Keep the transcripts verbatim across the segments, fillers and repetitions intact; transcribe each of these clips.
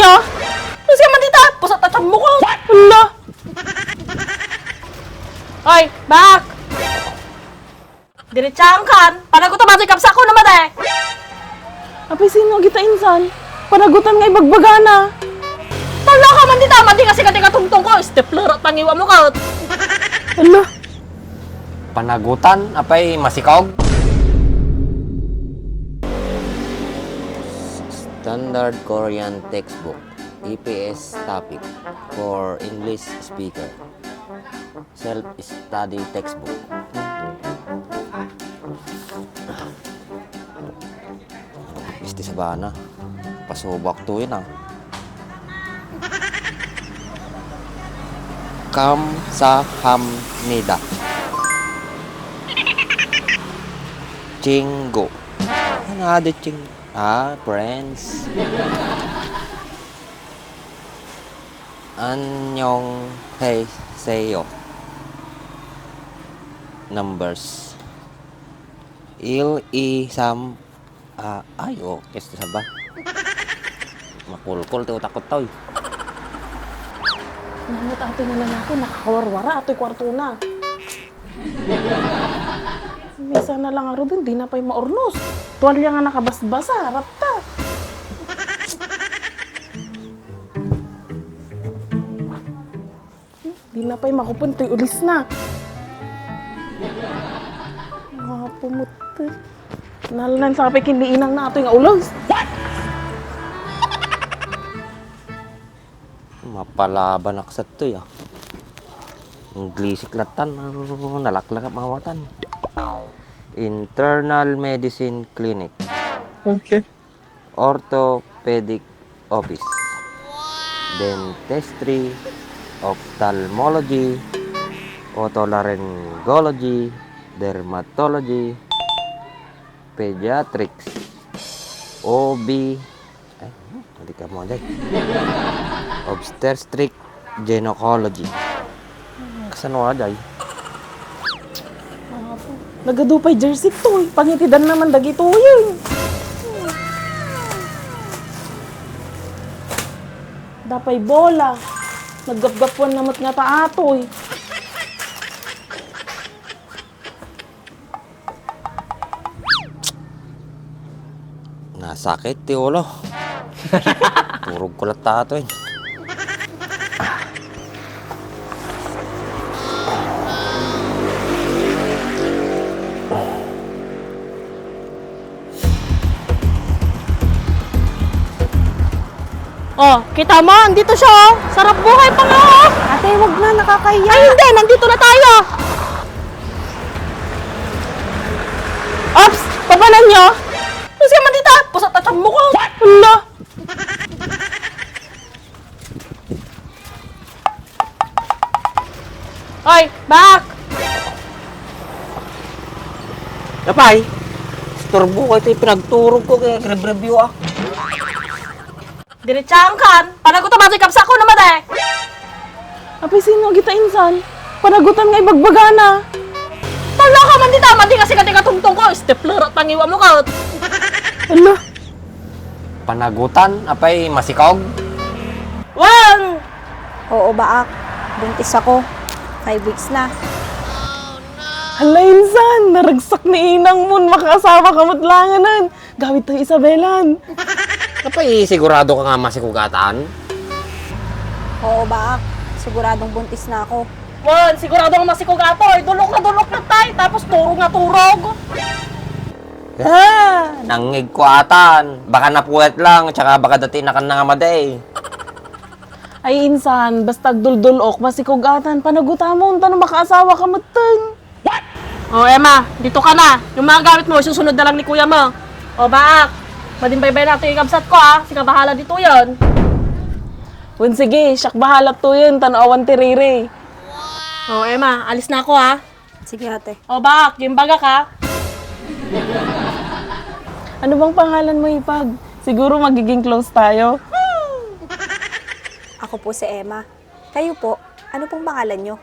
Ito? Ano siya man dita? Pusot na tiyan mo ko! Hala! Hoy, Bak! Diretsahan kan! Panagutan man ti kabsatko no madi! Apay, sino dita, insan? Panagutan nga ibagbagana. Talo ka man dita, madi kasi ka ti katungtong ko, stapler at pangiwa mo ka. Hala. Panagutan, apay masikog? Standard Korean textbook, E P S topic, for English speaker. Self-study textbook. Isti sabana. Pasubok to yun, ah. Kamsahamnida. Chinggo. Ano nga di ching-, ah, friends. Annyeonghaseyo. Numbers. Il, i, sam, a, ay, o, kesta saba. Makulkol ti utak ko, toy. Nano ta atoy nga lalaki, nakawarwara atoy kwartona. Mesa na lang aruden, di na pay maurnos. Tuwalya nga nakabasbasa, rapta. Di na pay makupen toy ulisna. Nga pumuti. Nalnan sa pay kin ni inang na atoy nga ulos. Mapalaban ak sattoy, ah. Ang glisik latan, ah, nalaklak mawatan. Internal Medicine Clinic. Okay. Orthopedic Office. Dentistry, Ophthalmology, Otolaryngology, Dermatology, Pediatrics, O B, ay, hindi ka mo, day. Obstetric Gynecology. Kasano nga, day? Nagadu pay jersey toy. Pangitidan naman dagitoy. Dapay bola. Naggapgapuan naman nga ta atoy. Nasakit ti ulo. Turog ko latta atoy. Oh, kita mo, andito siya, oh. Sarap buhay pa nga, oh. Ate, wag na, nakakahiya. Ay, hindi, nandito na tayo. Ops, papanan nyo? Ano siya man dita? Pusot na tiyan mo ko. Hala. Oy, Bak! Apay, istorbo ko ito yung pinagturog ko kaya grab-grab yun, ah. Diretsahan kan, panagutan man ti kabsatko no madi. Apay, sino dita, insan? Panagutan nga ibagbagana. Talo ka man dita, madi kasi ka ti katungtong ko, stapler at pangiwa mo ka. Hala. Panagutan, apay masikog? Wen! Oo, Baak. Buntis ako. Five weeks na. Hala, insan, naragsak ni inang mo, makaasawa ka met langanan. Gawid tayo, Isabelan. Apay, sigurado ka nga masikugatan? Oo, Baak. Siguradong buntis na ako. Wen, sigurado nga masikugatoy. Dulok na dulok na tay, tapos turog na turog. Ah, nangngeg ko atan. Baka napuyat lang, tsaka baka dati nakan na nga madi. Ay, insan, basta agduldulok, masikugatan, panagutamon, tano makaasawa ka metten. O, Emma, dito ka na. Yung mga gamit mo, isusunod na lang ni kuya mo. O, Baak, madimbaybay na ito yung kabsat ko, ah. Sika bahala dito yon. Wen, sige, siak bahala to yun, tano awan ti riri. O, Emma, alis na ako, ah. Sige, ate. O, Baak, yung baga ka. Ano bang pangalan mo, Ipag? Siguro magiging close tayo. Ako po si Emma. Kayo po, ano pong pangalan nyo?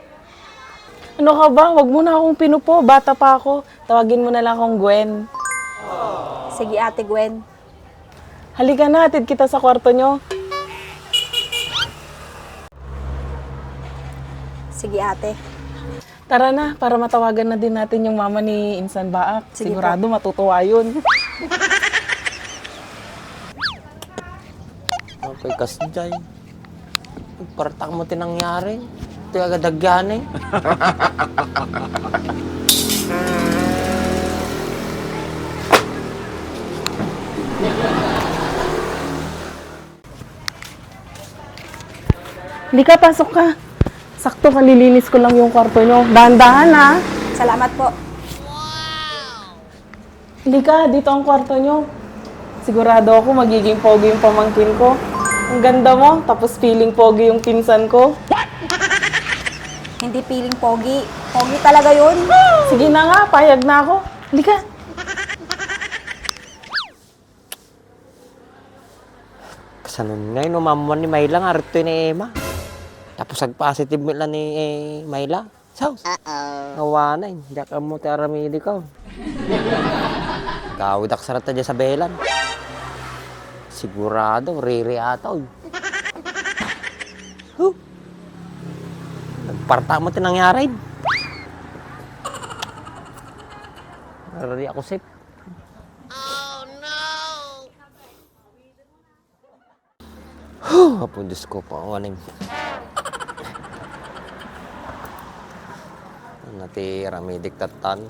Ano ka ba? Wag mo na akong pinupo. Bata pa ako. Tawagin mo na lang akong Gwen. Sige, Ate Gwen. Halika na, hatid kita sa kwarto nyo. Sige, ate. Tara na, para matawagan na din natin yung mama ni Insan Baak. Sige po. Sigurado matutuwa yun. Apay kasjay. Partak mo ti nangyari. Ti agad agyani. Halika, pasok ka. Sakto, kalilinis ko lang yung kwarto nyo. Dahan-dahan, ha? Salamat po. Halika, dito ang kwarto nyo. Sigurado ako magiging pogi yung pamangkin ko. Ang ganda mo, tapos feeling pogi yung pinsan ko. Hindi feeling pogi. Pogi talaga yun. Sige na nga, payag na ako. Halika. Kasanon ngay no maammuan ni Myla nga aritto ni Emma? Tapos agpositive met la ni, eh, Myla. Sus! Uh-oh. Awanen, diak ammo ti aramidek. Gawidak sa rata dia sa belan. Sigurado, riri ata, oy. Huh! Nagparta mo ti nangyari. Riri ako, sip. Huh, Apo Diyos ko, pawaning. Ano ti aramidek tattan?